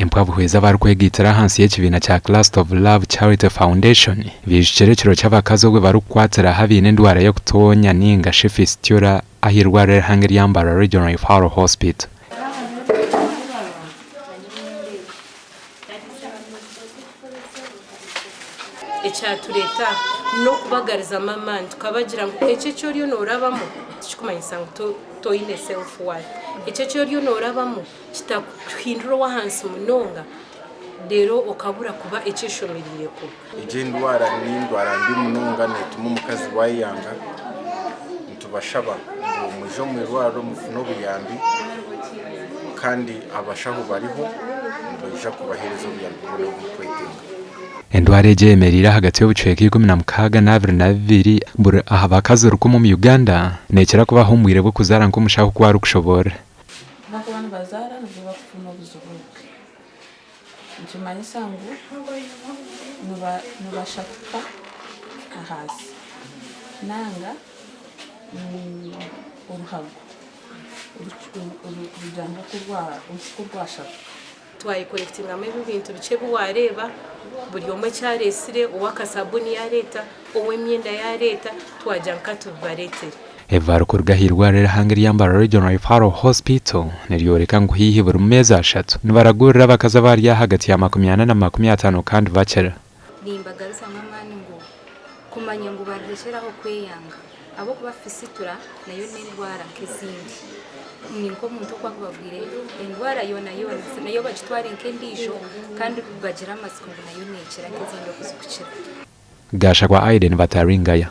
Empwabuhwezi abarikwegaitira ahansi y'ekibiina kya Cluster of Love Charity Foundation baijukire ekiro ky'abakazi obwe barikukwatiraho abaine endwara y'okutoonya ninga shi fistula ah'eirwariro erihango erya Mbarara Regional Referral Hospital. Ekyatureeta aha n'okubagarizamu amaani tukabagira ngu eki eki oriyo noorabamu tikikumanyisa ngu toine self worth. Eki eki oriyo noorabamu kitakuhindura ow'ahansi munonga reero okabura kuba eki oshemereire kuba. Egi endwara n'endwara mbi munonga neetuma omukazi waayeyanga. Nitubashaba ngu mwije omu irwariro mufune obuyambi kandi abashaho bariho nibaija kubaheereza obuyambi bwona obu murikwetenga. Endwara egi eyemereire ahagati y'obucweka 62 buri aha bakazi rukumu omu Uganda neekira kubaho omu bwire bw'okuzaara nk'omushaho oku arikushoboorora. Ahakuba nibazaara nibwo barikufuna obuzibu obwo. Nikimanyisa ngu nibashatuka ahansi nanga oruhago rugira nk'oku rwashatuka. Twayekorekitingamu ebi bintu bikye ebi waareeba, buri omwe eki areetsire, ow'akasabuni yaareeta, ow'emyenda yaareeta, twagira ngu ka tubibareetere. Ebibarikuruga aha irwariro erihanga erya Mbarara Regional Referral Hospital niryoreka ngu haihi buri meezi ashatu nibaragurira abakazi abari ahagati ya 40 na 50 kandi bakira. Nimbagaruzamu amaani ngu kumanya ngu barirekyeraho kweyanga ahabw'okuba fisitura nayo n'endwara nk'ezindi. Ni nk'omuntu oku akubabwire endwara yoona yoona nayo bagitware nk'endiijo kandi bagire amatsiko ngu nayo neekira nk'ezindi oku zirikukira. Gashakwa Aiden Bataringaya.